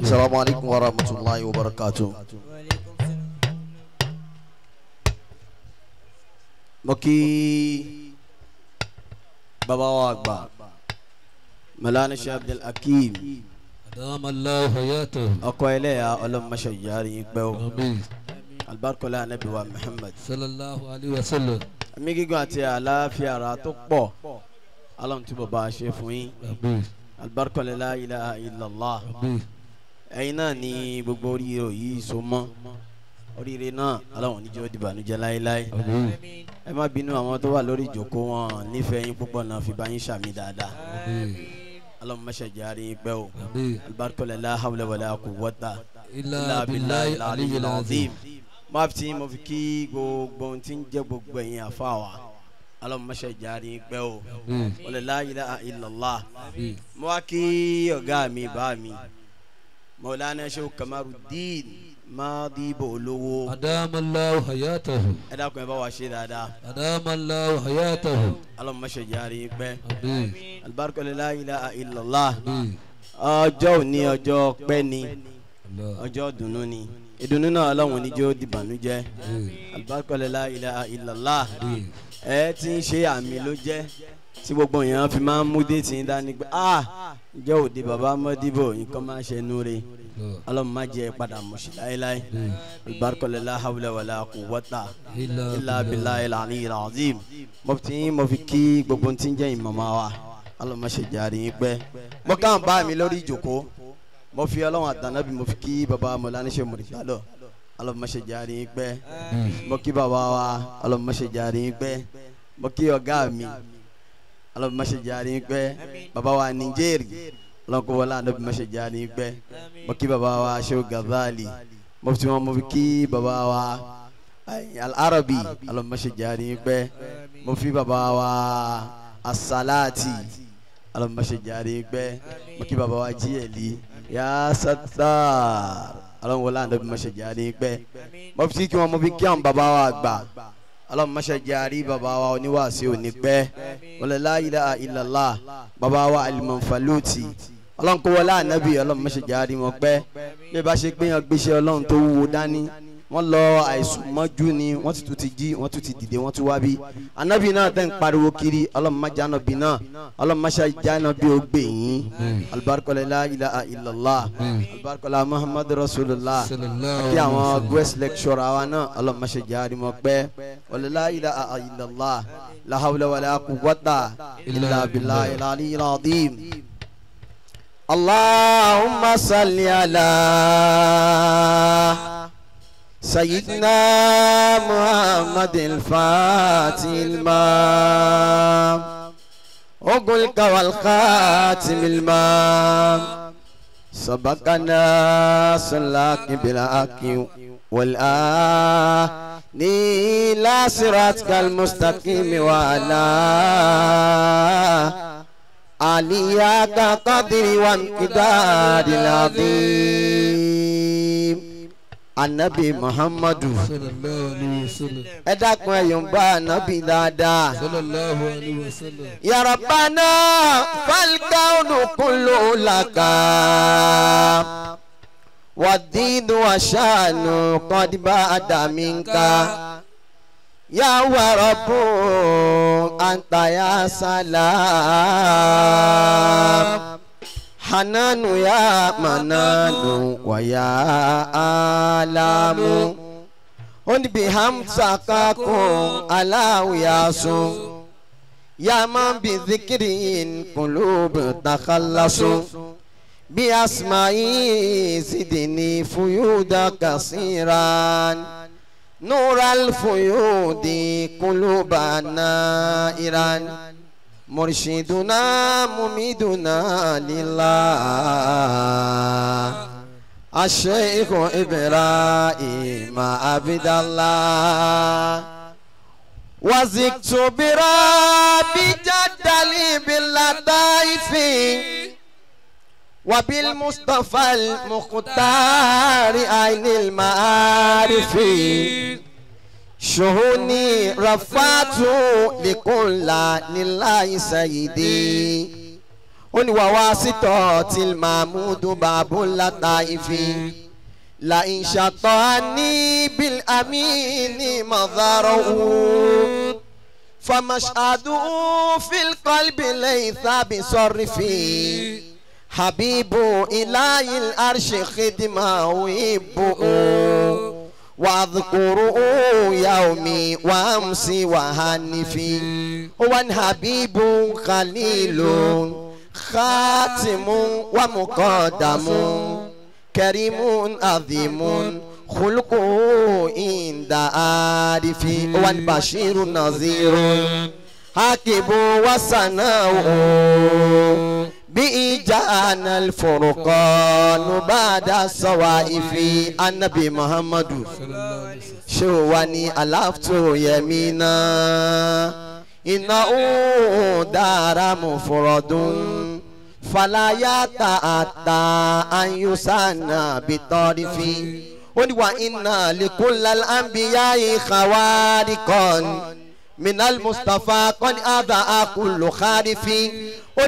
Assalamu alaikum wa rahmatullahi wa barakatuh. Mo kí bàbá wa àgbà Mawlana Sheikh Abdul Hakeem Adamallahu hayatahu. Ọkọ ẹlẹ́yà ọlọ́mọṣẹ́ yàrá yín pẹ́ o. Alibarikola anabi wa Muhammad sallallahu alayhi wa sallam. Àmì gígùn àti àlàáfíà ara tó pọ̀ Ọlọ́run tí bàbá ṣe fún yín. Alibarikola la ilaha illallah. Ẹ̀yin náà ni gbogbo oríire yìí so mọ́ oríire náà Ọlọ́run níjọ́ dìbànújẹ́ láéláé. Ẹ má bínú àwọn tó wà lórí ìjókòó wọn nífẹ̀ẹ́ yín púpọ̀ náà fi bá yín ṣàmì dáadáa. Ọlọ́run má ṣe jàre yín pẹ́ o. Alibarikola la hawla wala quwwata illa billahi aliyyil azim. Má fi mo fi kí gbogbo ohun tí ń jẹ́ gbogbo ẹ̀yin àfa wa Ọlọ́run má ṣe jàre yín pẹ́ o. Wala la ilaha illallah. Mo wá kí ọ̀gá mi bá mi Mawlana Sheikh Kamaruddin Madibo olówó. Adamallahu hayatahu. Ẹ dákun ẹ bá wa ṣe dáadáa. Adamallahu hayatahu. Ọlọ́run má ṣe jàre yín pẹ́. Alibarika la ilaha illallah. Ọjọ́ òní ọjọ́ pẹ́ ni ọjọ́ dùnú ni ìdùnnú náà Ọlọ́run ní jẹ́ ó di ìbànújẹ́. Alibarika la ilaha illallah. Ẹ ti ń ṣe àmì ló jẹ́ tí gbogbo èèyàn fi máa ń mú déètì ń dání pé ah ǹjẹ́ òde bàbá Modibo nǹkan máa ṣe núre. Ọlọ́run má jẹ́ padà mọ̀ṣí láéláé. Alibarika la hawla wala quwwata illa billahil aliyyil azim. Mo fi kí gbogbo tí ń jẹ́ ìmọ̀mọ́ wa Ọlọ́run má ṣe jàre yín pẹ́. Mo kàn bá mi lórí ìjókòó mo fi Ọlọ́run àtànábì mo fi kí bàbá Mawlana Sheikh Murtado Ọlọ́run má ṣe jàre yín pẹ́. Mo kí bàbá wa Ọlọ́run má ṣe jàre yín pẹ́. Mo kí ọ̀gá mi Ọlọ́run má ṣe jàre yín pẹ́. Bàbá wa Nìjẹ́rì Ọlọ́run kó wọlé ànábì má ṣe jàre yín pẹ́. Mo kí bàbá wa Sheikh Ghazali mo fi wọn mo fi kí bàbá wa Al-Arabi Ọlọ́run má ṣe jàre yín pẹ́. Mo fi bàbá wa Asalati Ọlọ́run má ṣe jàre yín pẹ́. Mo kí bàbá wa Jíẹ̀lì ya Sattar Ọlọ́run wọlé ànábì má ṣe jàre yín pẹ́. Mo fi kí wọn mo fi kí àwọn bàbá wa àgbà Ọlọ́run má ṣe jàre bàbá wa oníwàásí òní pẹ́. Wala la ilaha illallah. Bàbá wa Al-Manfaluti Ọlọ́run kó wọlé ànábì Ọlọ́run má ṣe jàre wọn pẹ́. Bí ẹ bá ṣe pé yan gbéṣẹ́ Ọlọ́run tó wúwo dání wọ́n lọ àìsùn mọ́jú ni wọ́n ti tún ti jí wọ́n tún ti dìde wọ́n tún wá bí ànábì náà tẹ́ ń pariwo kiri. Ọlọ́run má jẹ́ ànábì náà Ọlọ́run má ṣe jẹ́ ànábì ó gbè yín. Alibarikola la ilaha illallah. Alibarikola Muhammadu Rasulullah. Kí àwọn guest lecturer wa náà Ọlọ́run má ṣe jẹ́ àrímọ́ pẹ́. Wala la ilaha illallah la hawla wala quwwata illa billahil aliyyil azim. Allahumma salli ala سيدنا محمد الفاتح المام أقولك والخاتم المام سبقنا صلاك بالحق والآن إلى صراطك المستقيم وعلى آليك قدر وامتداد العظيم. Anabi Muhammadu sallallahu alayhi wa sallam. Ẹ dákun ẹ yọ̀ǹba anabi dáadáa sallallahu alayhi wa sallam. Ya Rabbana falkaunu kullu laka wad-dinu wa-sha'nu qad ba'da minka ya wa rabbu anta ya salam hananu ya mananu wa ya alamu oni bihamsakakum alahu yasun ya man bi dhikrin qulub takhallasu bi asma'i zidni fuyuda kasiran nural fuyudi qulubana iran مرشدنا مميدنا لله الشيخ إبراهيم عبد الله وزكت بربي جدلي باللطائف وبالمصطفى المختار عين المعارف شهوني رفعت لكل لله سيدي. Ó Ó ní wàá wá sítọ̀ tí Mahmudu babu lataifi la inshatani bil amini madharahu famashadu fil qalbi laysa bisarrifi habibu ilahil arshi khidma uhibbu واذكروا يومي وامسي وهنفي هو حبيب خليل خاتم ومقدم كريم عظيم خلقه عند عارف هو البشير النذير حاكم وسناء بإجان الفرقان بعد الصوائف النبي محمد شواني ألفت يمينا إنه دار مفرد فلا يتأتى أن يسنى بطرف وإن لكل الأنبياء خوارقا من المصطفى قد أضاء كل خارف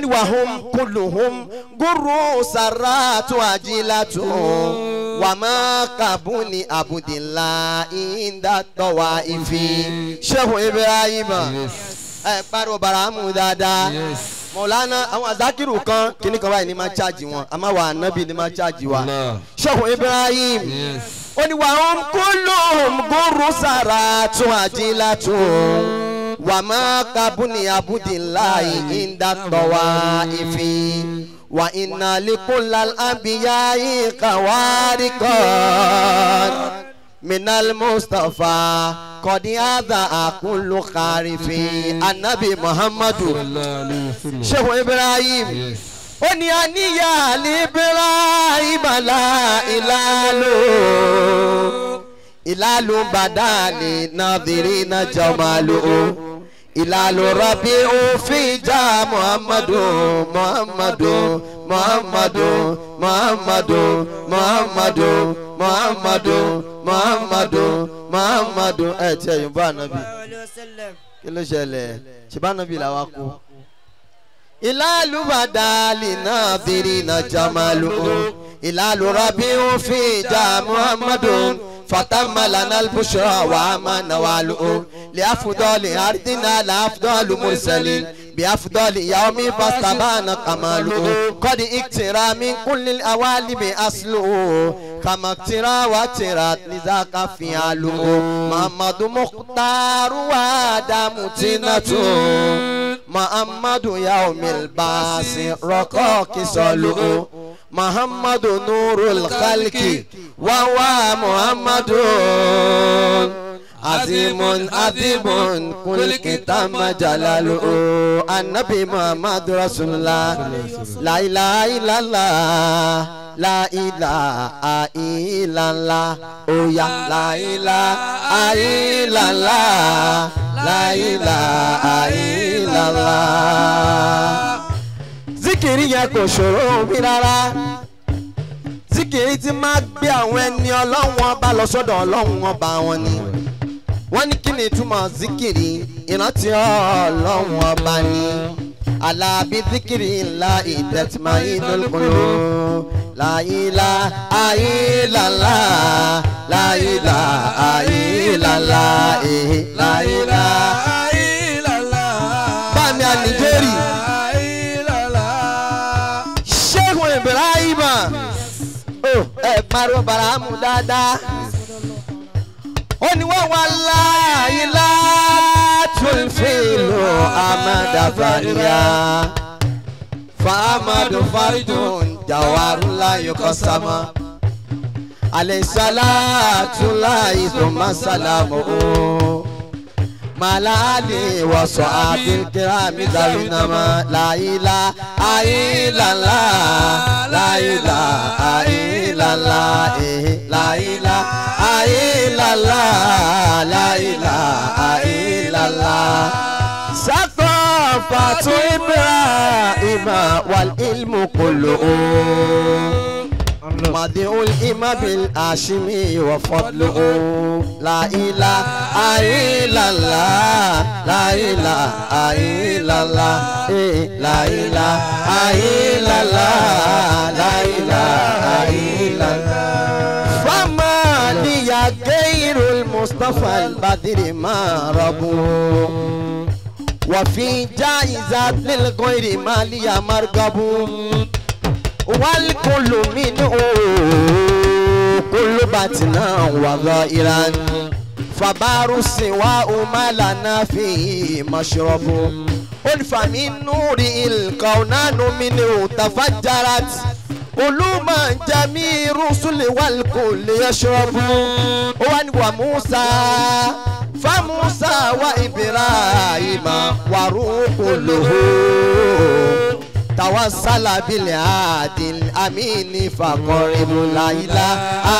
وهم كلهم غر سرات وجلة وما كبني عبد الله عند الطوائف شيخ إبراهيم ẹ pariwo baramu dáadáa Mọ̀lánà àwọn azakiru kan kíní kan báyìí ni máa ṣáàjì wọn àmọ́ wà nábì ni máa ṣáàjì wa Sheikh Ibrahim ó ní wàhùn kulluhum gurru saratun ajilatun wà má kabuni abudillahi inda tawaifi wà inna likullal anbiya'i kawarikan minal Mustafa kọ́ni àdá àkúlù kàrífì anabi Muhammadu Sheikh Ibrahim ó ní àníyá Ibrahim la ìlàlú ìlàlú badani nàdìrí na jamalu ìlàlú rabi òfin já Muhammadu Muhammadu Muhammadu Muhammadu Muhammadu Muhammadu Muhammadu Muhammadu ẹ tiẹ̀ yóò bá anabi kí ló ṣẹlẹ̀ ṣe bá anabi làwa kú. ìlàlú badali nàdìrí na jamalu ìlàlú rabi òfin já Muhammadu. فتم لنا البشرى وما نواله لأفضل أرضنا لأفضل مرسلين بأفضل يوم فاستبان كماله قد اقترى من كل الأوالب أصله كما اقترى وترات لذاك فعله محمد مختار وآدم تينته محمد يوم البعث رقاك صلو محمد نور الخلق وهو محمد عظيم عظيم كل كتاب جلاله النبي محمد رسول الله لا إله إلا الله لا إله إلا الله oh ya لا إله إلا الله لا إله إلا الله. Zikiri yẹn kò ṣòro wí rárá. Zikiri tí máa gbé àwọn ẹni Ọlọ́run ọba lọ sọ́dọ̀ Ọlọ́run ọba wọn ni. Wọ́n ní kí ni ìtumọ̀ zikiri? Ìrántí Ọlọ́run ọba ni. Alábí zikiri ńlá ìtẹ̀tìmọ̀ ìdólkòló. La ilaha illallah, la ilaha illallah, la ilaha illallah. Bámi ànìjẹ́rì. Ibrahima ẹ pariwo baramu dáadáa ó ní wọ́n wá láàyè látúnfìlù amadafaniya fahamadu faridun jawarula yokosama aleṣalatulayi thomasalamu malali waso abilkirami darinama laila ailala laila ailala laila ailala laila ailala. Saqafatu Ibrahima wal ilmu kulluhu. مدعو الإمام الهاشمي وفضله لا إله إلا الله لا إله إلا الله لا إله إلا الله لا إله إلا الله فما لي غير المصطفى البدر ما ربو وفي جائزة للغير ما لي مرغب والكل منه كل باتنا وظاهرا فبار سواء ما لنا فيه مشرب فمن نور الكونان منه تفجرت علوما جميع رسل والكل يشرب وموسى فموسى وإبراهيم وروح له توصل بالعهد الأمين فقرب لا إله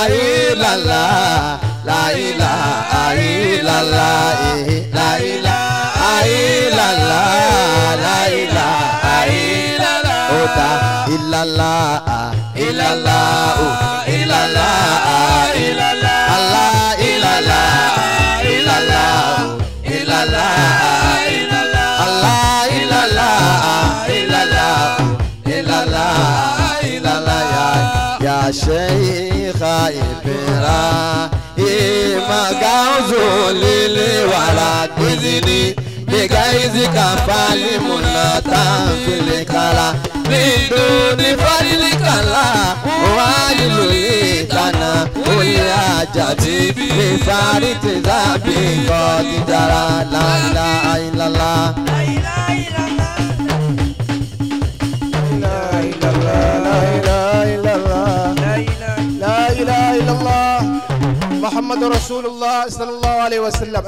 إلا الله لا إله إلا الله لا إله إلا الله لا إله إلا الله إلا الله إلا الله إلا الله إلا الله إلا الله إلا الله إلا الله الله إلا الله إلا الله إلا الله إلا الله يا شيخ إبراهيم غوث للورى إذني بغيظك فالمنى في الكلا بدون فضلك لا والليتنا والحاجة بفارط ذنبي قد جرى لا إله إلا الله لا إله إلا الله لا إله إلا الله محمد رسول الله صلى الله عليه وسلم.